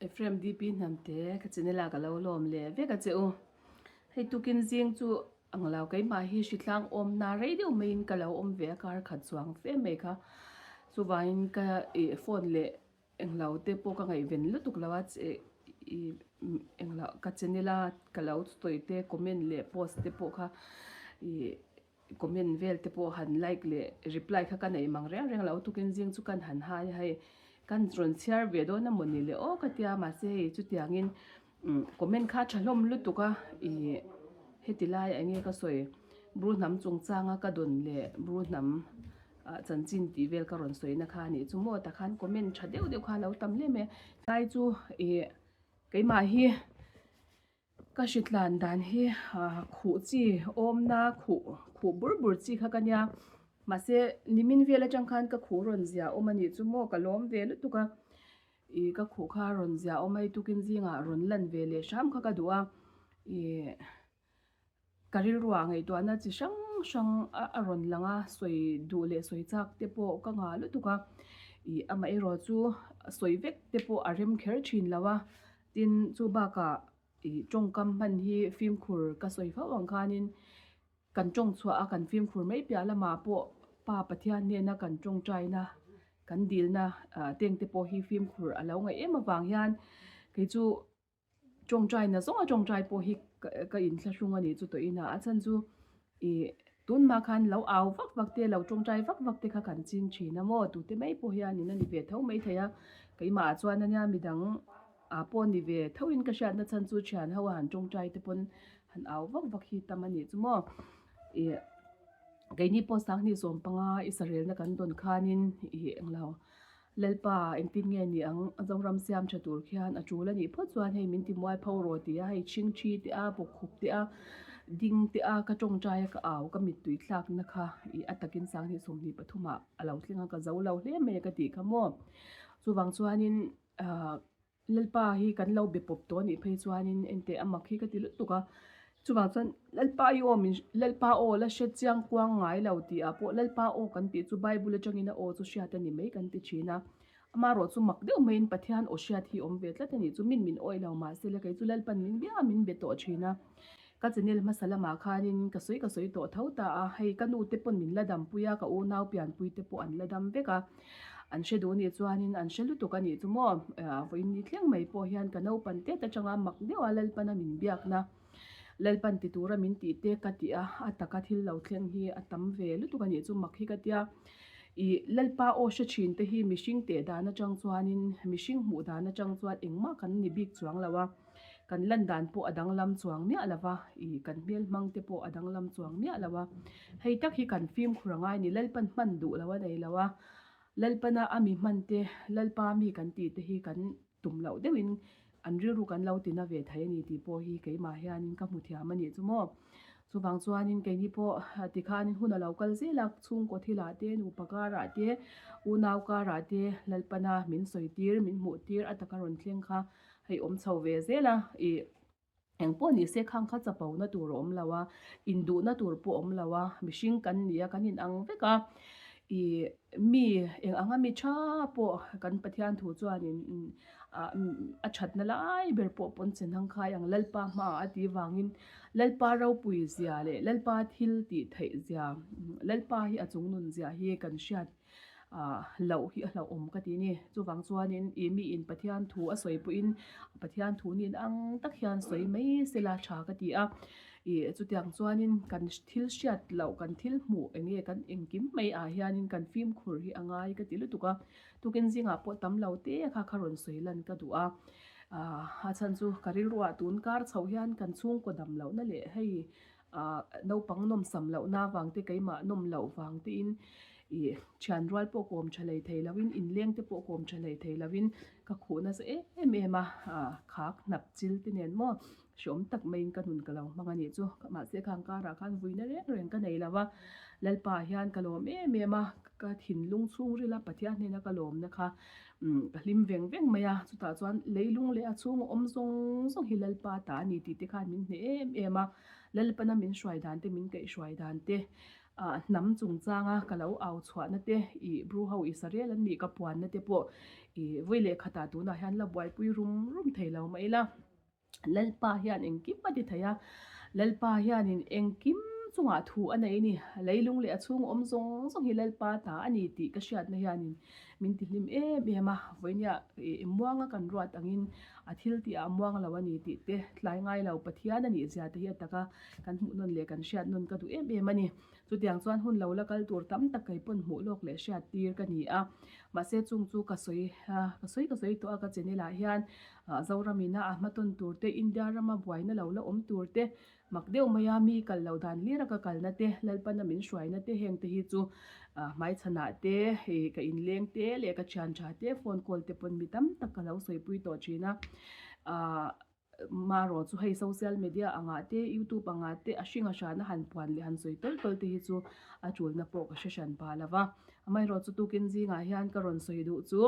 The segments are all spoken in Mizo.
Ephraim DP Hnamte ka channel ah ka lo lawm leh vek a che u. Hei tukin zing chu ang lo keimah hi hritlang awmna rei deuh maiin ka lo awm ve a kar khat chuang fe mai kha. Chuvangin ka ih phone leh englo te pawh ka ngaihven lutuk lo a che ih englo ka channel a ka lo sawi te comment leh post te pawh kha ih Comment vel te pawh han like leh reply kha ka nei mang reng reng lo tukin zing chu kan han hai a hei kan rawn chhiar ve dawn a mawni le aw ka tia mahse hei chutiangin umm comment kha tha hlawm lutuk a ih heti lai eng nge ka sawi bru hnam chungchanga ka dawn leh bru hnam ah chanchin tih vel ka rawn sawi na kha a nih chu maw takhan comment tha deuh deuh kha a lo tam hle mai a tlai chu ih keimah hi. Ka hritlan dan hi khuh chi awmna khuh khuh bur bur chi kha ka nia mahse nimin vel atang khan ka khuh rawn zia awm a nih chu maw ka lawm ve lutuk a ih ka khuh kha rawn zia awm a hei tukin zingah rawn lan ve leh hram kha ka duh a ih ka rilruah ngaihtuahna chi hrang hrang a rawn lang a sawi duh leh sawi chak te pawh ka ngah lutuk a ih amaherawh chu sawi vek te pawh a rem kher thin lo a. Tin, chu bakah ih tawngkam hman hi fimkhur ka sawi fo ang khanin kan tawng chhuah a kan fimkhur mai piah lamah pawh Pa Pathian hnena kan tawngtaina kan dilna ah teng te pawh hi fimkhur a lo ngaih em avang hian kei chu tawngtaina zawnga tawngtai pawh hi ka inthlahrung a nih chu tawh ina a chhan chu Ih, tunhma khan lo au vak vak te, lo tawngtai vak vak te kha kan ching thin a maw? Tute mai pawh hianin a ni ve tho mai thei a, keimah chuan ania midang ah pawh ni ve thoin ka hriatna chhan chu thian ho a han tawngtai te pawn han au vak vak hi tam a nih chu maw? Ih, keini pawh Sanghnih sawmpanga i sarelna kan dawn khanin ih englo. Lalpa, engtin nge ni ang? Zoram siam tha tur khian a tul a nih phawt chuan hei min ti mual pho rawh ti a, hei chhing thi te a, bawkkhup te a, ding te a, ka tawngtai a, ka au, ka mittui thlakna kha ih a takin Sanghnih 23 ah a lo thleng a, ka zo lo hle mai a ka tih kha maw. Chuvang chuanin ahh. Lalpa hi kan lo be pawp tawh anih phei chuanin enteh a mak hi ka ti lutuk a, chuvang chuan Lalpa i aw min Lalpa aw la hre chiang kuang ngai lo tih ah pawh Lalpa aw kan tih chu Bible atangin a aw chu hriat a ni mai kan ti thin a, amaherawh chu mak deuh maiin Pathian aw hriat hi awm ve tlat a nih chu min min awih lo mahse la kei chu Lalpan min bia min be tawh thin a. Ka channel hmasa lamah khanin ka sawi ka sawi tawh tho ta a, hei ka nu te pawn min la dampui a, ka unau pianpui te pawh an la dam vek a, an hre duh nih chuanin an hre lutuk a nih chu maw, vawiin ni thleng mai pawh hian ka naupan tet atanga mak deuha Lalpana min biakna, Lalpan ti tura min tih te ka tih a, a taka thil lo thleng hi a tam ve lutuk a nih chu mak hi ka tia, ih Lalpa aw hre thin te hi mihring teh dan atang chuanin mihring hmuh dan atang chuan engmah kan ni bik chuang lo a. Kan lan dan pawh a danglam chuang miah lo va, ih kan hmel hmang te pawh a danglam chuang miah lo a. Hei tak hi kan fimkhur a ngai ni, Lalpan hman duh lo a nei lo a, Lalpana a mi hman te, Lalpa mi kan tih te hi kan tum loh deuhin an rilru kan lo tina ve thei a ni tih pawh hi keimah hianin ka hmu thiam a nih chu maw. Chuvang chuanin keini pawh tikhanin hun a lo kal zel a, chhungkaw thilah te, nupa karah te, unau karah te Lalpana min sawi tir, min hmuh tir a taka rawn thleng kha Hei awm chho ve zel a, ih eng pawh ni se khang kha chapo na tur a awm lo a, induh na tur pawh a awm lo a, mihring kan ni a, kan inang vek a, ih mi eng anga mi tha pawh kan Pathian thu chuanin ah a thatna lai ber pawh pawn che hnang khai ang Lalpa hmaah a tih vangin Lalpa ropui zia leh Lalpa thil tih theih zia Lalpa hi a chungnun zia hi kan hriat ah loh hi a hlauhawm ka ti a ni. Chuvang chuanin ih miin Pathian thu a sawi pawhin Pathian thu nin ang tak hian sawi mai sela tha ka ti a. Ih chutiang chuanin kan thil hriat loh kan thil hmuh eng nge kan engkim mai ah hianin kan fimkhur hi a ngai ka ti lutuk a. Tukin zingah pawh tam lo te kha kha rawn sawi lan ka duh a. Ah a chhan chu ka rilruah tun kar chhoh hian kan chhungkaw dam lohna leh hei Ah naupang nawmsam lohna vang te keimah nawm loh vang tein ih thian rual pawh kawm tha lei thei loin inleng te pawh kawm tha lei thei loin ka khuh nasa em em a ah khak hnap chil te nen maw hreawm tak maiin ka nun ka lo hmang a nih chu mahse khang karah khan vuina reng reng ka nei lo a Lalpa hian ka lawm em em a ka thinlung chhungrila Pathian hnena ka lawmna kha umm ka hlim veng veng mai a chutah chuan leilung leh a chhung awm zawng zawng hi Lalpa ta a ni tih te khan min hneh em em a. Lalpana min hruai dan te, min kaihhruai dan te, Ah hnam chungchanga ka lo au chhuahna te, ih Bru ho Israel an nih ka puanna te pawh ih vawi leh khatah tunah hian la buaipui rum rum thei lo mai ila. Lalpa hian engkim a ti thei a, Lalpa hianin engkim chungah thu a nei a ni. Leilung leh a chhung awm zawng zawng hi Lalpa ta a ni tih ka hriatna hianin min ti hlim em em a. Vawinia ih muanga kan ruat angin a thil tih ah muang lo a ni tih te tlai ngai lo Pathian a nih zia te hi a taka kan hmuh nawn leh kan hriat nawn ka duh em em a ni. Chutiang chuan hun lo la kal tur tam tak kei pawn hmuh lawk leh hriat tir ka ni a. Mahse chung chu ka sawi ka sawi ka sawi tawh a ka channel ah hian Zoram ina a hmatawn tur te, India rama buaina lo la awm tur te, mak deuh maia mi kal loh dan hlira ka kalna te, Lalpana min hruaina te heng te hi chu hmaichhanah te, ka inleng te leh ka thian tha te phone call te pawn mi tam tak ka lo sawipui tawh thin a. Marawh chu hei social media angah te youtube angah te a hring a hrana han puan leh han sawi tawl tawl te hi chu a tulna pawh ka hre hran pah lo va. Amaherawh chu tukin zingah hian ka rawn sawi duh chu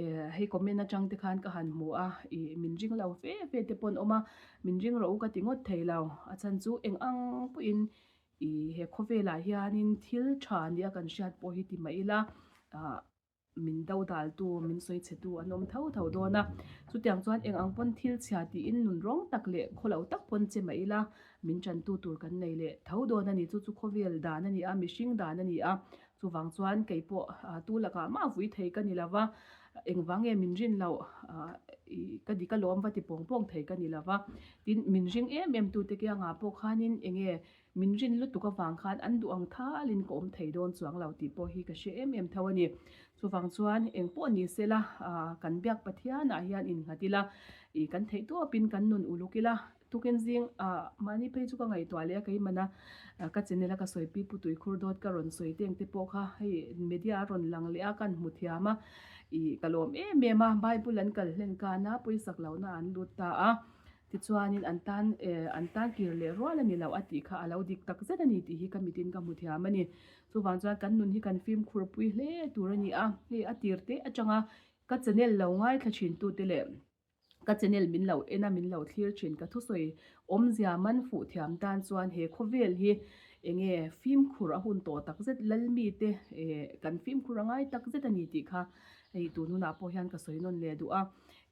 eh hei comment atang te khan ka han hmu a ih min ring lo fe fe te pawh an awm a, min ring rawh u ka ti ngawt thei lo. A chhan chu eng ang pawhin ih he khawvelah hianin thil tha nia kan hriat pawh hi ti mah ila ah. Min do daltu, min sawi chhetu an awm tho tho dawn a. Chutiang chuan eng ang pawn thil chhia tiin nun rawng tak leh khawlo tak pawn che mah ila, min tantu tur kan nei leh tho dawn a ni. Chu chu khawvel dan a ni a, mihring dan a ni a. Chuvang chuan kei pawh tu lakah mah vui thei ka ni lo va, engvang nge min rin loh ka dik alawm va ti pawng pawng thei ka ni lo va. Tin, min ring em em tute kiangah pawh khanin eng nge Min rin lutuk avang khan an duh ang thalin ka awm thei dawn chuang lo tih pawh hi ka hre em em tho a ni. Chuvang chuan eng pawh ni se la, kan biak Pathianah hian innghat ila, ih kan theih tawpin kan nun uluk ila, tukin zing mahni phei chu ka ngaihtuah leh a keimana ka channel a ka sawi pi pu tuikhur dawt ka rawn sawi teng te pawh kha hei media a rawn lang leh a kan hmu thiam a, ih ka lawm em em a, Bible an kal hlen kana pawisak lohna an lut ta a. Tichuanin an tan an tan kir leh rual a ni lo a tih kha a lo dik tak zet a ni tih hi ka mitin ka hmu thiam a ni. Chuvang chuan kan nun hi kan fimkhur pui hle tur a ni a, hei a tir te atanga ka channel lo ngaithla thin tute leh ka channel min lo en a min lo thlir thin ka thusawi awmzia man fuh thiam tan chuan he khawvel hi enge fimkhur a hun tawh tak zet lalmite kan fimkhur a ngai tak zet a ni tih kha hei tun hunah pawh hian ka sawi nawn leh duh a,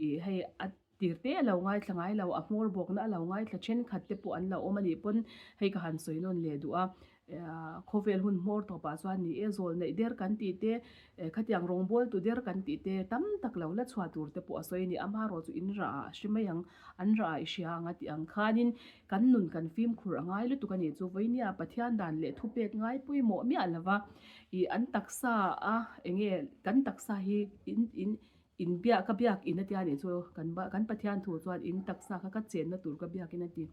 ih hei a Tirte a lo ngaithla ngai lo, a hmawr bawkna a lo ngaithla thenkhat te pawh an lo awm a nih pawn hei ka han sawi nawn leh duh a. Khawvel hun hmawr tawpah chuan ni e, zawl neih der kan tih te, khatiang rawngbawltu der kan tih te tam tak lo la chhuah tur te pawh a sawi a ni. Amaherawh chu in rah ah a hre mai ang, an rah ah i hria ang a tih ang khanin kan nun kan fimkhur a ngai lutuk a nih chu. Vawinia Pathian dan leh thupek ngai pawimawh miah lova ih an taksa a enge kan taksa hi in in In biak ka biak in a tia nih chu kan kan Pathian thu chuan in taksa kha ka chenna tur ka biak in a ti.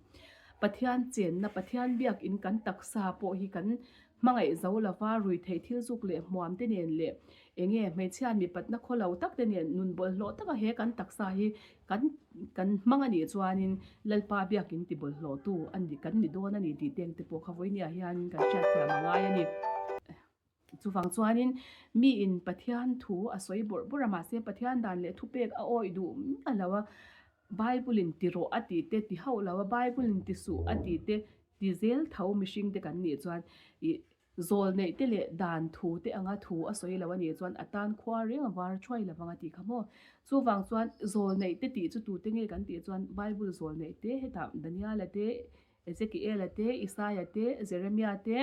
Pathian chenna Pathian biak in kan taksa pawh hi kan hmangaih zo lova rui theih thil zuk leh hmuam te nen leh enge hmeichhia mipatna khaw lo tak te nen nun bawlhhlawh taka he kan taksa hi kan kan hmang a nih chuanin Lalpa biak in ti bawlhhlawh tu a ni kan ni dawn a ni tih teng te pawh kha vawinia hianin kan hriatthiam a ngai a ni. Chuvang chuanin miin Pathian thu a sawi bawrh bawrh a, mahse Pathian dan leh thupek a awih duh miah lo a, Bible-in ti rawh a tih te ti hauh lo a, Bible-in ti suh a tih te ti zel tho mihring te kan nih chuan ih zawl neih te leh dan thu te anga thu a sawi lo a nih chuan a tan khua reng a var thuai lo vang a tih kha maw. Chuvang chuan zawl neih te tih chu tute nge kan tih chuan Bible zawl neih te hetah Daniel-a te, Ezekiel-a te, Isaia te, Jeremia te,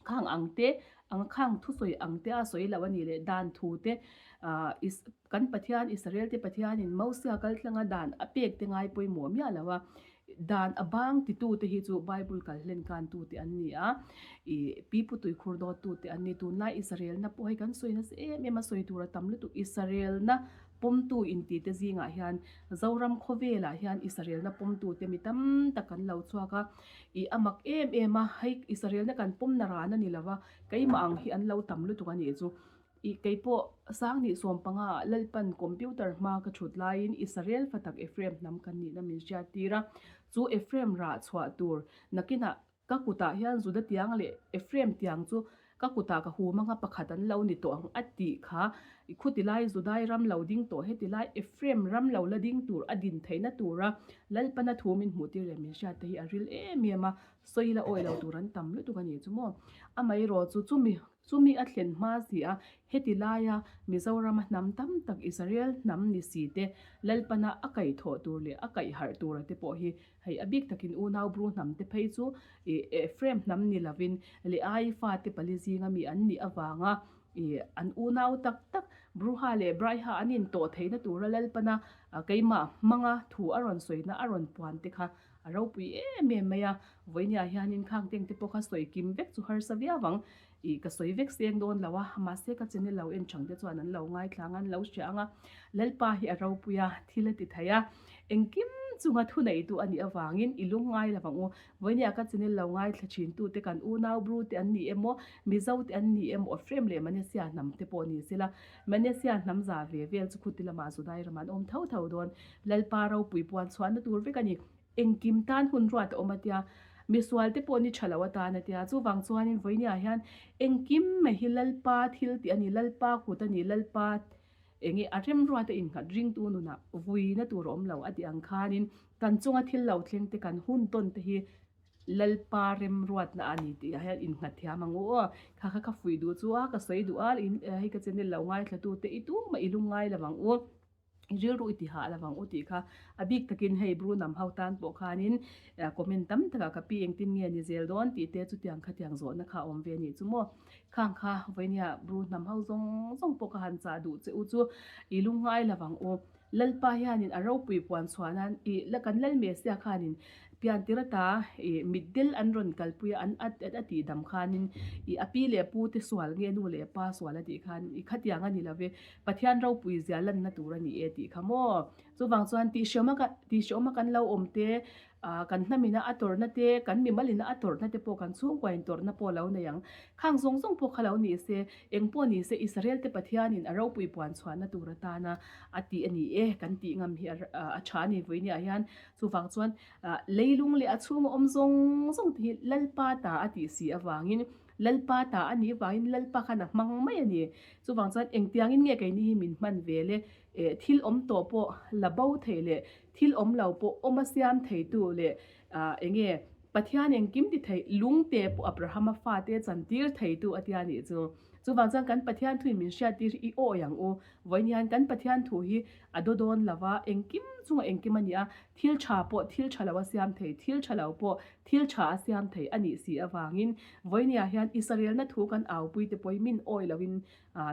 Khang ang te, ang khang thusawi ang te a sawi loh a nih leh dan thu te ah is kan Pathian Israel te Pathianin Mosia kal tlanga dan a pek te ngai pawimawh miah lo a, dan a bang titu te hi chu Bible kal hlen kan tu te an ni a, ih pipu tuikhur dawt tu te an ni. Tunlai Israel na pawh hei kan sawi nasa em em a, sawi tur a tam lutuk Israel na pawmtu inti te zingah hian Zoram khawvelah hian Israel na pawmtu te mi tam tak kan lo chhuak a. Ih a mak em em a, hei Israel na kan pawm na ran a ni lo va, keimah ang hi an lo tam lutuk a nih chu. Ih keipawh Sangni 15 ah Lalpan computer hma ka thut laiin Israel fa tak Ephraim hnam kan nihna min hriat tir a, chu Ephraim rah chhuah tur nakinah ka kutah hian Juda tiang leh Ephraim tiang chu. Ka kutah ka hum anga pakhat an lo ni tawh ang a tih kha i khuti lai Judai ram lo ding tawh heti lai Ephraim ram lo la ding tur a din theihna tura Lalpana thu min hmuh tir leh min hriat te hi a ril em em a, sawi la awi lo tur an tam lutuk a nih chu maw. Amaherawh chu chumi chumi a thlen hma si a, heti laia Mizorama hnam tam tak Israel hnam ni si te Lalpana a kaihthawh tur leh a kaihharh tura te pawh hi Hei a bik takin unau Bru hnam te phei chu Ephraim hnam ni lovin Leai fate pali zinga mi an nih avanga an unau tak tak Bruha leh Braiha an intawh theihna tura Lalpana keimah hmanga thu a rawn sawina a rawn puan te kha a ropui em em mai a. Vawinia hianin khang teng te pawh kha sawi kim vek chu harsa viau ang. Ih ka sawi vek seng dawn lo a, mahse ka channel lo en chang te chuan an lo ngaithla ang a, an lo hria ang a, Lalpa hi a ropui a, thil a ti thei a, engkim chunga thu neitu a nih avangin i lung ngai lo ang u. Vawinia ka channel lo ngaithla thin tu te kan unau Bru te an ni emaw, Mizo te an ni emaw, Ephraim leh Manasseh hnam te pawh ni sela, Manasseh hnam za ve vel chu khuti lamah Judai ramah an awm tho tho dawn. Lalpa ropui puan chhuahna tur vek a ni. Engkim tan hun ruat a awm a tia, misual te pawh ni tha lo atan a tia, chuvang chuanin vawinia hian engkim mai hi Lalpa thil tih a ni, Lalpa kut a ni, Lalpa enge a remruat a innghat ringtu nunah vuina tur a awm lo a tih ang khanin kan chunga thil lo thleng te kan hun tawn te hi Lalpa remruatna a ni tih ah hian innghat thiam ang u aw. Kha kha ka fuih duh chu a, ka sawi duh a, hei ka channel lo ngaithla tu te i tumah i lungngai lo ang u. I rilru i ti hah lo vang u tih kha a bik takin hei Bru nam ho tan pawh khanin comment tam takah ka pi engtin nge ni zel dawn tih te chutiang khatiang zawhna kha a awm ve anih chu maw. Khang kha vawinia Bru hnam ho zawng zawng pawh ka han chah duh che u chu i lungngai lo vang u. Lalpa hianin a ropui puan chhuah nan i la kan lal Messia khanin Piantir ata i mitdel an rawn kalpui a, an a tih dam khanin i a pi leh pu te sual nge nu leh pa sual a tih khan i khatiang a ni lo ve, Pathian ropui zia lanna tur a ni e tih kha maw. Chuvang chuan tihhriawma kan tihhriawma kan lo awm te, ah kan hnamina a tawrhna te, kan mimalina a tawrhna te pawh kan chhungkuain tawrhna pawh a lo nei ang. Khang zawng zawng pawh kha lo ni se, eng pawh ni se Israel te Pathianin a ropui puan chhuahna tur atana a tih a ni e kan tih ngam hi a tha a ni vawinia hian. Chuvang chuan leilung leh a chhunga awm zawng zawng te hi Lalpa ta a tih si avangin Lalpa ta a nih vangin Lalpa khan a hmang mai a ni. Chuvang chuan engtiangin nge keini hi min hman ve le? Eh thil awm tawh pawh la bo thei leh thil awm lo pawh awm a siam theitu leh ah enge Pathian engkim ti thei lungte pawh Abrahama fate chantir theitu a tia nih chu. Chuvang chuan kan Pathian thuin min hriattir hi i awi ang u. Vawiin hian kan Pathian thu hi a daw dawn lo va, engkim chunga engkim a ni a, thil tha pawh thil tha lo a siam thei, thil tha lo pawh thil tha a siam thei a nih si avangin vawinia hian Israelna thu kan aupui te pawhin min awi loin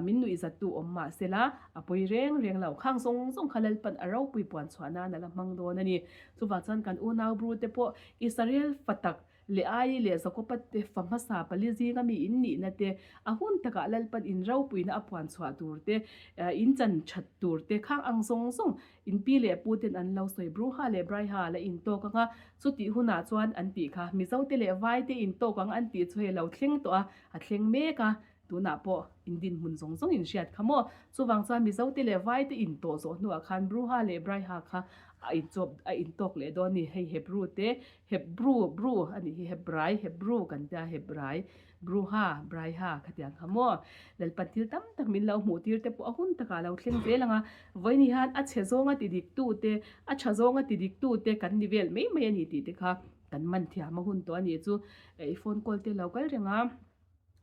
min nuihzattu awm mah sela a pawi reng reng lo. Khang zawng zawng kha Lalpan a ropui puan chhuah nan a la hmang dawn a ni. Chuvang chuan kan unau Bru te pawh Israel fa tak Leai leh Jakoba te fa hmasa pali zinga mi in nihna te, a hun takah Lalpan in ropuina a puan chhuah tur te, in chan that tur te khang ang zawng zawng in pi leh pu ten an lo sawi Bruha leh Braiha la in tawk ang a, chutih hunah chuan an tih kha Mizo te leh Vai te in tawk ang an tih chu hei lo thleng tawh a, a thleng mek a, tunah pawh in dinhmun zawng zawng in hriat kha maw? Chuvang chuan Mizo te leh Vai te in tawh zawh hnuah khan Bruha leh Braiha kha a in chawp a in tawk leh dawn a ni, hei Hebrew te Hebrew, Bru a nih hi, Hebrai, Hebrew kan tia, Hebrai, Bruha, Braiha khatiang kha maw? Lalpan thil tam tak min lo hmuh tir te pawh a hun takah a lo thleng zel ang a, vawiin hian a chhe zawnga ti dik tu te, a tha zawnga ti dik tu te kan ni vel mai mai a ni tih te kha kan man thiam a hun tawh a nih chu. I phone call te lo kal reng a,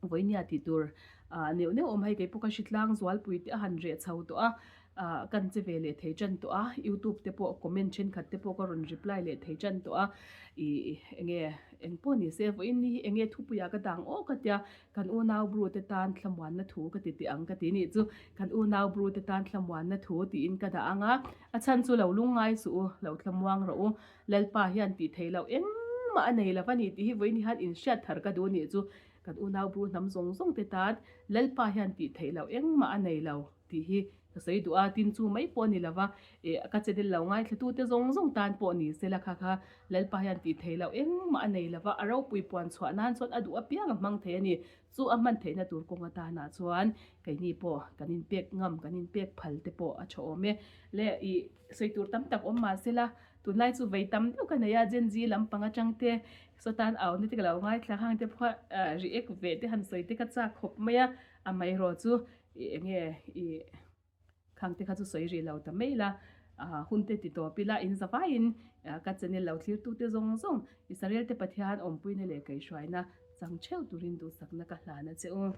vawinia tih tur neuh neuh awm hei kei pawh ka hritlang zualpui te a han reh chho tawh a. Ah kan che ve leh thei tan tawh a, youtube te pawh comment thenkhat te pawh ka rawn reply leh thei tan tawh a, ih enge eng pawh ni se vawiin ni hi enge thupuiah ka dang awk a tia kan unau bru te tan thlamuanna thu ka ti teh ang ka ti nih chu kan unau bru te tan thlamuanna thu tiin ka dah ang a, a chhan chu lo lungngai suh u, lo thlamuang rawh u, Lalpa hian tih theih loh engmah a nei lo va ni tih hi vawiin hian inhriat thar ka duh nih chu kan unau bru hnam zawng zawng te tan Lalpa hian tih theih loh engmah a nei lo. Tih hi ka sawi duh a, tin chu mai pawh a ni lova, eh ka channel lo ngaithlatute zawng zawng tan pawh ni sela kha kha Lalpa hian tih theih loh engmah a nei lova, a ropui puan chhuah nan chuan a duh apiang a hmang thei a ni. Chu a hman theihna tur kawng atanah chuan keini pawh kan inpek ngam, kan inpek phal te pawh a tha awm e. Le ih sawi tur tam tak awm mah sela. Tunlai chu vei tam deuh ka nei a, Gen Z lampang atang te sawtan auna te ka lo ngaithla hang te pawh react ve te han sawi te ka chak khawp mai a, amaherawh chu ih enge ih khang te kha chu sawi rih lo ta mai la, hun te ti tawp ila in zavaiin ka channel lo thlir tu te zawng zawng Israel te Pathian awmpuina leh kaihhruaina chang theuh turin duhsakna ka hlan a che u.